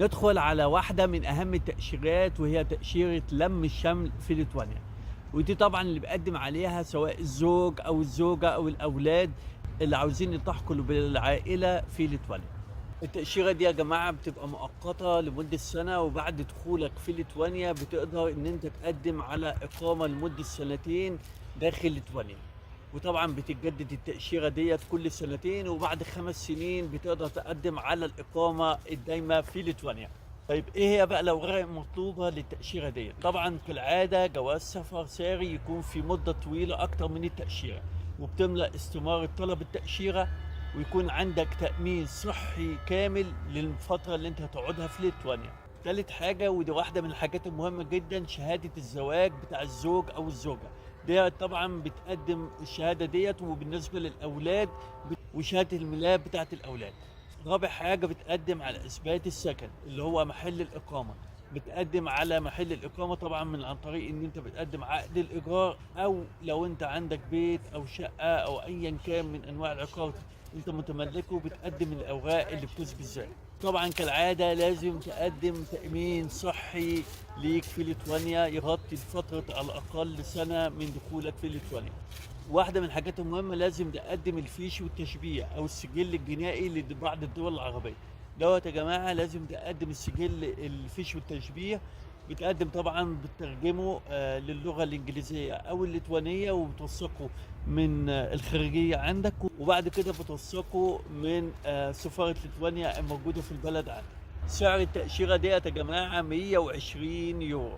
ندخل على واحدة من أهم التأشيرات، وهي تأشيرة لم الشمل في ليتوانيا. ودي طبعا اللي بيقدم عليها سواء الزوج أو الزوجة أو الأولاد اللي عاوزين يلتحقوا بالعائلة في ليتوانيا. التأشيرة دي يا جماعة بتبقى مؤقتة لمدة سنة، وبعد دخولك في ليتوانيا بتقدر إن أنت تقدم على إقامة لمدة سنتين داخل ليتوانيا. وطبعا بتتجدد التأشيرة ديت كل سنتين، وبعد 5 سنين بتقدر تقدم على الإقامة الدايمة في ليتوانيا. طيب، ايه هي بقى الاوراق المطلوبة للتاشيره ديت؟ طبعا كالعادة جواز سفر ساري يكون في مده طويلة اكتر من التاشيره، وبتملا استماره طلب التاشيره، ويكون عندك تامين صحي كامل للفترة اللي انت هتقعدها في ليتوانيا. ثالث حاجة، ودي واحدة من الحاجات المهمة جدا، شهادة الزواج بتاع الزوج أو الزوجة. دي طبعا بتقدم الشهادة ديت، وبالنسبة للأولاد وشهادة الميلاد بتاعت الأولاد. رابع حاجة، بتقدم على إثبات السكن اللي هو محل الإقامة. بتقدم على محل الإقامة طبعا عن طريق إن أنت بتقدم عقد الإيجار، أو لو أنت عندك بيت أو شقة أو أيا كان من أنواع العقار أنت متملكه، بتقدم الأوراق اللي بتثبت ذلك. طبعا كالعادة لازم تقدم تأمين صحي ليك في ليتوانيا يغطي لفترة على الأقل سنة من دخولك في ليتوانيا. واحدة من الحاجات المهمة، لازم تقدم الفيش والتشبيه أو السجل الجنائي لبعض الدول العربية. دوت يا جماعة لازم تقدم السجل الفيش والتشبيه، بتقدم طبعا بترجمه للغة الإنجليزية أو الليتوانية، وبتوثقه من الخارجية عندك، وبعد كده بتوثقه من سفارة ليتوانيا الموجودة في البلد عندك. سعر التأشيرة ديت يا جماعة 120 يورو.